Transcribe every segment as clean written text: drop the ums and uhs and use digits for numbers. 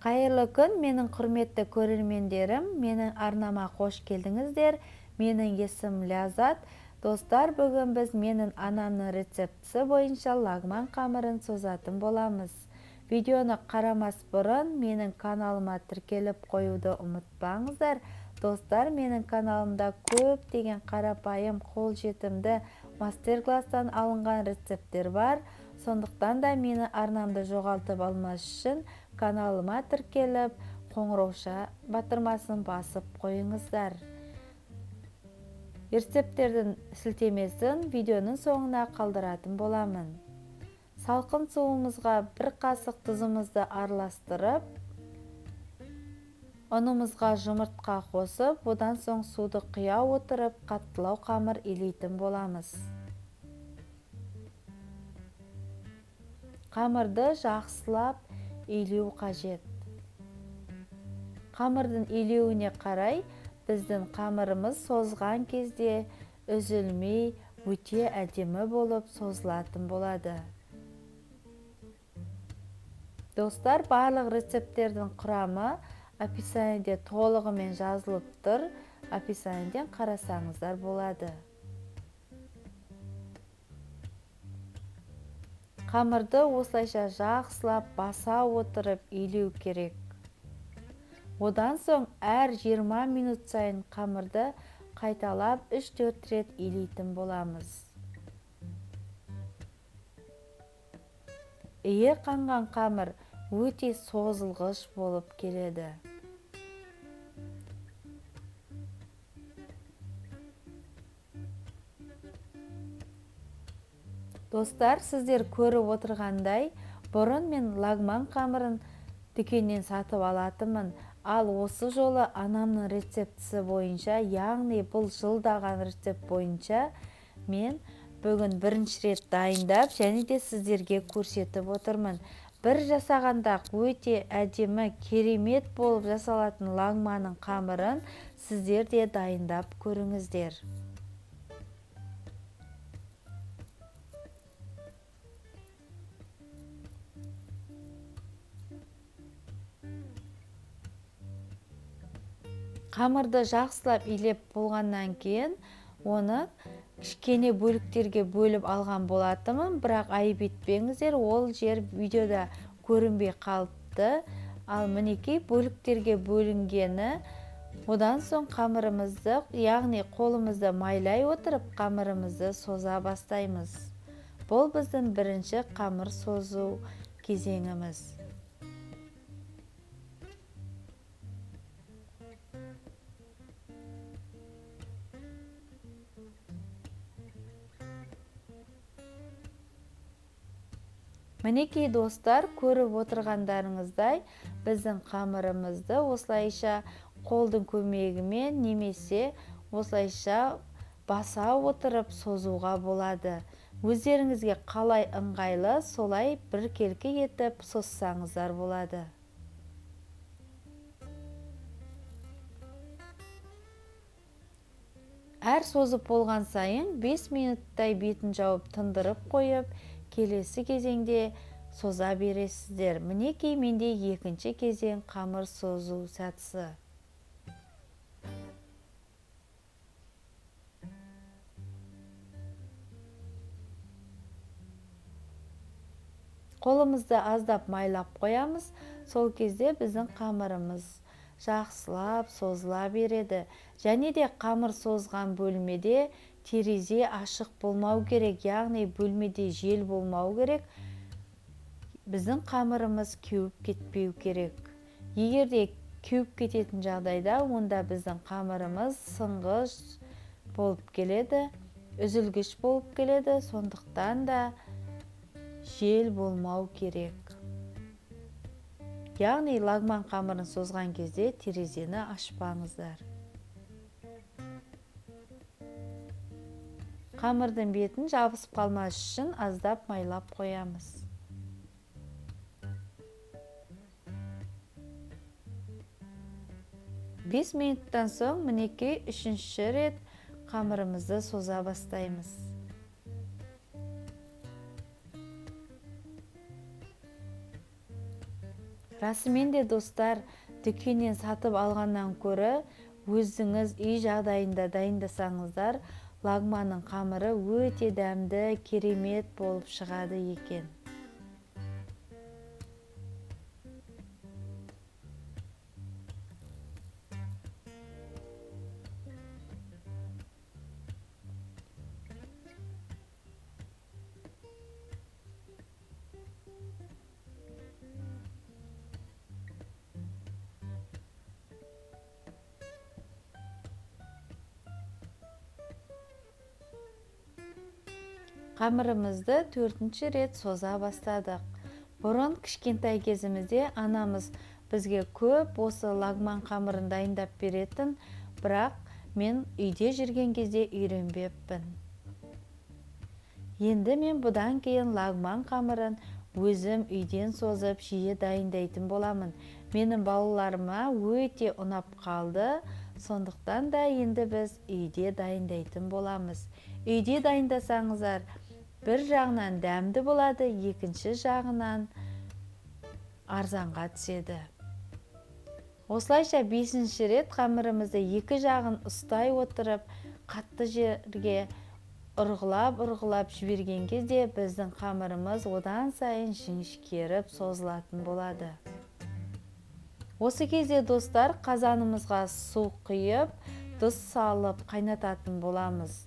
Қайырлы күн, менің құрметті көрермендерім, менің арнама қош келдіңіздер. Менің есімім Ляззат. Достар, бүгін біз менің анамның рецептісі бойынша лагман қамырын созатын боламыз. Видеоны қарамас бұрын менің каналыма тіркеліп қоюды ұмытпаңыздар. Достар, менің каналымда көптеген қарапайым, қолжетімді мастер-класстан алынған рецепттер бар. Сондықтан да мені арнамды жоғалтып алмас үшін каналыма тіркеліп, қоңырауша батырмасын басып қойыңыздар. Рецепттердің сілтемесін видеоның соңына қалдыратын боламын. Салқын суымызға бір қасық тұзымызды араластырып, ұнымызға жұмыртқа қосып, одан соң суды құя отырып, қаттылау қамыр илейтін боламыз. Қамырды жақсылап илеу қажет. Қамырдың илеуіне қарай біздің қамырымыз созған кезде үзілмей өте әдемі болып созылатын болады. Достар, барлық рецепттердің құрамы описаниеде толығымен жазылып тұр. Описаниеден қарасаңыздар болады. Қамырды осылайша жақсылап баса отырып илеу керек. Одан соң әр 20 минут сайын қамырды қайталап 3-4 рет илейтін боламыз. Иі қанған қамыр өте созылғыш болып келеді. Достар, сіздер көріп отырғандай, бұрын мен лагман қамырын дүкеннен сатып алатынмын. Ал осы жолы анамның рецептісі бойынша, яғни бұл жылдаған рецепт бойынша мен бүгін бірінші рет дайындап және де сіздерге көрсетіп отырмын. Бір жасағанда өте әдемі, керемет болып жасалатын лагманның қамырын сіздер де дайындап көріңіздер. Қамырды жақсылап илеп болғаннан кейін оны кішкене бөліктерге бөліп алған болатынмын, бірақ айып етпеңіздер, ол жер видеода көрінбей қалыпты. Ал мінекей бөліктерге бөлінгені. Одан соң қамырымызды, яғни қолымызды майлай отырып қамырымызды соза бастаймыз. Бұл біздің бірінші қамыр созу кезеңіміз. Мінекей достар, көріп отырғандарыңыздай біздің қамырымызды осылайша қолдың көмегімен немесе осылайша баса отырып созуға болады. Өздеріңізге қалай ыңғайлы, солай біркелкі етіп созсаңыздар болады. Әр созып болған сайын 5 минуттай бетін жауып тындырып қойып, келесі кезеңде соза бересіздер. Мінекей менде екінші кезең қамыр созу сатысы. Қолымызды аздап майлап қоямыз. Сол кезде біздің қамырымыз жақсылап созыла береді. Және де қамыр созған бөлмеде терезе ашық болмау керек, яғни бөлмеде жел болмау керек. Біздің қамырымыз кеуіп кетпеу керек. Егер де кеуіп кететін жағдайда, онда біздің қамырымыз сынғыш болып келеді, үзілгіш болып келеді. Сондықтан да жел болмау керек. Яғни лагман қамырын созған кезде терезені ашпаңыздар. Қамырдың бетін жабысып қалмас үшін аздап майлап қоямыз. 5 минуттан соң мінекей үшінші рет қамырымызды соза бастаймыз. Расымен де достар, дүкеннен сатып алғаннан көрі өзіңіз үй жағдайында дайындасаңыздар, лагманның қамыры өте дәмді, керемет болып шығады екен. Қамырымызды 4-ші рет соза бастадық. Бұрын кішкентай кезімізде анамыз бізге көп осы лагман қамырын дайындап беретін, бірақ мен үйде жүрген кезде үйренбеппін. Енді мен бұдан кейін лагман қамырын өзім үйден созып жиі дайындайтын боламын. Менің балаларыма өте ұнап қалды, сондықтан да енді біз үйде дайындайтын боламыз. Үйде дайындасаңыздар, бір жағынан дәмді болады, екінші жағынан арзанға түседі. Осылайша 5-ші рет қамырымызды екі жағын ұстай отырып, қатты жерге ұрғылап-ұрғылап жіберген кезде біздің қамырымыз одан сайын жіңішкеріп созылатын болады. Осы кезде достар, қазанымызға су құйып, тұз салып қайнататын боламыз.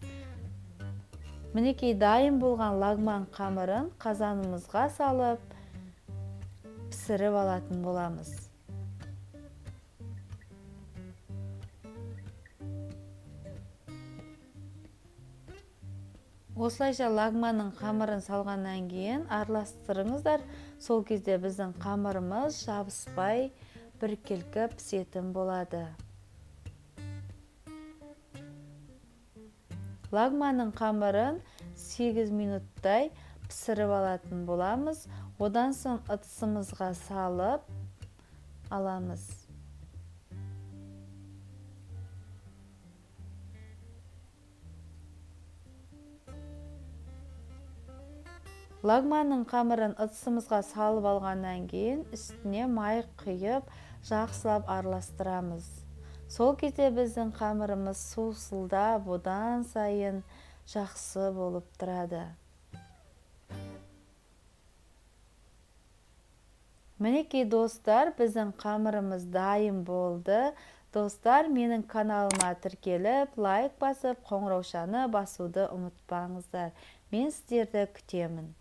Мінекей дайын болған лагман қамырын қазанымызға салып пісіріп алатын боламыз. Осылайша лагманның қамырын салғаннан кейін араластырыңыздар. Сол кезде біздің қамырымыз жабыспай біркелкі пісетін болады. Лагманның қамырын 8 минуттай пісіріп алатын боламыз. Одан соң ыдысымызға салып аламыз. Лагманның қамырын ыдысымызға салып алғаннан кейін үстіне май құйып жақсылап араластырамыз. Сол кезде біздің қамырымыз сусылдап, одан сайын жақсы болып тұрады. Мінекей достар, біздің қамырымыз дайын болды. Достар, менің каналыма тіркеліп, лайк басып, қоңыраушаны басуды ұмытпаңыздар. Мен сіздерді күтемін.